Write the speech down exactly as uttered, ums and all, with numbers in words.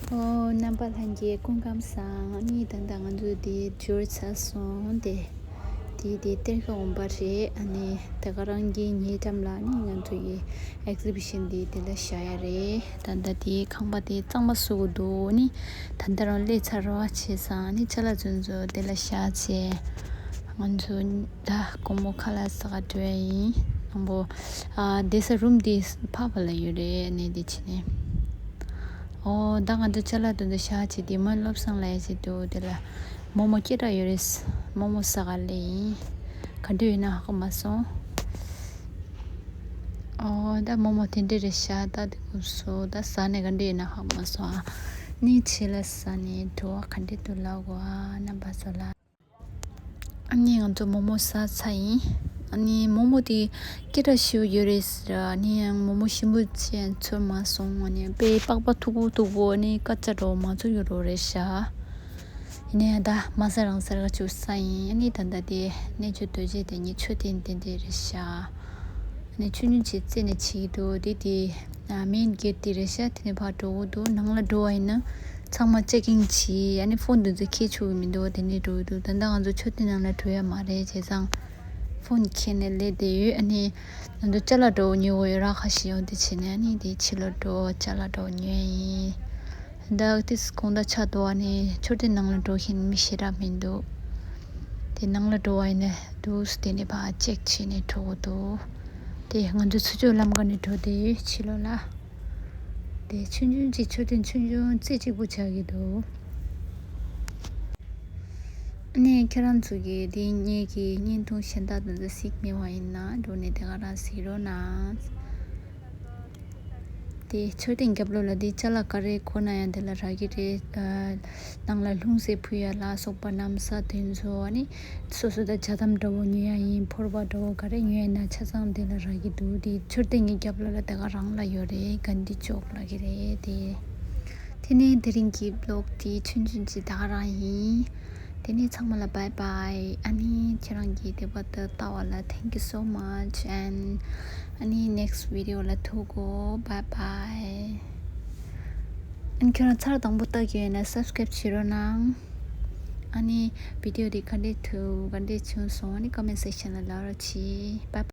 ཨོ། རྣམ་པ་ལྷན་རྒྱས་སྐུ་ཁམས་བཟང་། ཨ་ནི་ད་ལྟ་ང་ཚོ་འདི་འབྱོར་ཚར་སོང་། དེ་དེ་དེ་གཏེར་ཁ་འོག་པ་རེད། ཨ་ནི་ད་ག་རང་གི་ཉེ་འགྲམ་ལ་ཨ་ནི་ང་ཚོ་ཡི་ཨེག་ཟི་བི་ཤན་འདི་དེ་ལ་བཞག་ཡ་རེད། ད་ལྟ་དེ་ཁང་པ་དེ་གཙང་མ་བཟོ་གི་འདུག་ཨ་ནི་ད་ལྟ་རང་སླེབས་ཚར་བ་བྱས་ཙང་། ཨ་ནི་ཅ་ལག་ཚོན་ཚོ་དེ་ལ་བཞག་བྱས། ང་ཚོ་ད་དགོང་མོ་ཁ་ལག་ཟ་ག་འགྲོ་ཡ་ཡིན། དང་པོ་ཨ་བསྡད་ས་རུམ་དེ་ཕ་བ་ལ་ཡོད་རེད། ཨ་ནི་དེ་བྱས་ནས། ཨོ། ད་ང་ཚོ་ཅ་ལག་དེ་ཚོ་བཞག་བྱས་དེ་མོ་བློ་བཟང་ལ་ཡ་བྱས་འདུག་དེ་ལ་མོག་མོག་སྐད་གྲགས་ཡོད་རེད། མོག་མོག་ཟ་ག་སླེབས་ཡིན། ག་འདྲ་ཡོད་ན་ཧ་གོ་མ་སོང་། ཨོ། ད་མོག་མོག་དེ་འདྲ་རེད་ཤག་ད་དེ་ཁུག་སོང་། ད་ཟ་ནས་ག་འདྲ་ཡོད་ན་ཧ་གོ་མ་སོང་ཨ། ནི་ཕྱི་ལ་ཟ་ནས་བྲོ་བ་ག་འདྲ་འདུག་ལབ་དགོས་ཨ། རྣམ་པ་ཚོ་ལ། ཨ་ནི་ང་ཚོ་མོག་མོག་ཟ་ཚར་ཡིན། ཨ་ནི་མོག་མོག་དེ་སྐད་གྲགས་ཞེ་པོ་ཡོད་རེད་ཟེར། ཨ་ནི་ཡང་མོག་མོག་ཞིམ་པོ་ཅིག་ཚོར་མ་སོང་། ཨ་ནི་དཔེ་པགས་པ་མཐུག་པོ་མཐུག་པོ། ཨ་ནི་སྐད་ཆ་འདྲ་པོ་མ་ཚོར་ཡོད་རོ་རེད་ཤག་ཡིན་ནའི་ད་མ་ཟ་རང་ཟ་ག་ཅིག་ཟ་ཡིན། ཨ་ནི་ད་ལྟ་དེ་གནས་མཆོག་རྡོ་རྗེ་གདན་གྱི་མཆོད་རྟེན་དེ་འདྲ་རེད་ཤག་ཨ་ནི་ཆུང་ཆུང་ཅིག་རྩེ་ནས་བྱེད་ཀྱི་འདུག་དེ་དེ་ཨ་མེན་གེ་ཊི་དེ་རེད་ཤག་དེ་ནས་ཕར་འགྲོ་གི་འདུག་ནང་ལ་འགྲོ་བ་ཡིན་ན་ཚང་མ་ཅེག་ཨིན་བྱས། ཨ་ནི་ཕོན་དེ་ཚོ་འཁྱེར་ཆོག་གི་མི་འདུག་དེ་ནས་འགྲོ་གི་འདུག་ད་ལྟ་ང་ཚོ་མཆོད་རྟེན་ནང་ལ་འགྲོ་ཡ་མ་རེད། བྱས་ཙང་ཕོན་འཁྱེར་ནས་སླེབས་བསྡད་ཡོད། ཨ་ནི་ང་ཚོ་ཅ་ལག་འདྲ་པོ་ཉོ་དགོས་ཡོད་ར། ཁ་ཤས་ཡོང་དུས་བྱས་ནས། ཨ་ནི་དེ་ཕྱི་ལོགས་འགྲོ། ཅ་ལག་འདྲ་པོ་ཉོ་ཡ་ཡིན། ད་ལྟ་དེ་དགོང་དག་ཆགས་འདུག་ཨ་ནི་མཆོད་རྟེན་ནང་ལ་འགྲོ་མཁན་མི་ཞེ་དྲག་མི་འདུག་དེ་ནང་ལ་འགྲོ་བ་ཡིན་ན་འདུག་དེ་ནས་ཕར་ཅེག་བྱས་ནས་འགྲོ་གི་འདུག་དེ་ང་ཚོ་ཚུར་ཕྱོགས་ལམ་ཁ་ནས་འགྲོ་དེ་ཕྱི་ལོགས་ལ། དེ་ཆུང་ཆུང་ཅིག་མཆོད་རྟེན་ཆུང་ཆུང་རྩེ་གཅིག་པུ་ཆགས་ཀྱི་འདུག་ཨ་ནི་ཁྱེད་རང་ཚོ་གིས་དེ་ངེད་ཀྱི་བརྙན་ཐུང་གཞན་དག་དེ་ཚོ་གཟིགས་མེད་པ་ཡིན་ན་འགྲོ་ནས་དེ་ག་རང་གཟིགས་རོགས་གནང་། དེ་མཆོད་རྟེན་རྒྱབ་ལོགས་ལ་དེ་ཅ་ལག་ག་རེ་དགོས་ན་ཡང་དེ་ལ་རག་གི་རེད། ཨ། ནང་ལ་ལྷུང་བཟེད་ཕུད་ཡ་ལ་སོགས་པ་ན་བཟའ་དེ་ཚོ། ཨ་ནི་སོ་སོ་ད་ཇ་དམ་འདྲ་པོ་ཉོ་ཡ་ཡིན། ཕོར་པ་འདྲ་པོ་ག་རེ་ཉོ་ཡ་ན་ཆ་ཚང་དེ་ལ་རག་གི་འདུག་དེ་མཆོད་རྟེན་གྱི་རྒྱབ་ལོགས་ལ་དེ་ག་རང་ལ་ཡོད་རེད། གན་དྷི་ཅོག་ལབ་ཀྱི་རེད་དེ། དེ་ནས་དེ་རིང་གི་བི་ལོག་དེ་ཆུང་ཆུང་ཅིག་དེ་ག་རང་ཡིན། དེ་ནས་ཚང་མ་ལ་བའི་བའི། ཨ་ནི་ཁྱེད་རང་གིས་དེ་བར་དུ་ལྟ་བ་ལ་thank you so much and ཨ་ནི་next video ལ་ཐུག་གོ bye bye. ཨ་ནི་ཁྱེད་རང་ཚར་དང་པོ་ལྟ་གི་ཡོད་ན་subscribe བྱེད་རོགས་གནང་། ཨ་ནི་video འདི་ག་འདྲས་ཐུག་ག་འདྲས་བྱུང་སོང་ཨ་ནི་comment section ལ་ལབ་རོགས་གྱིས། bye bye.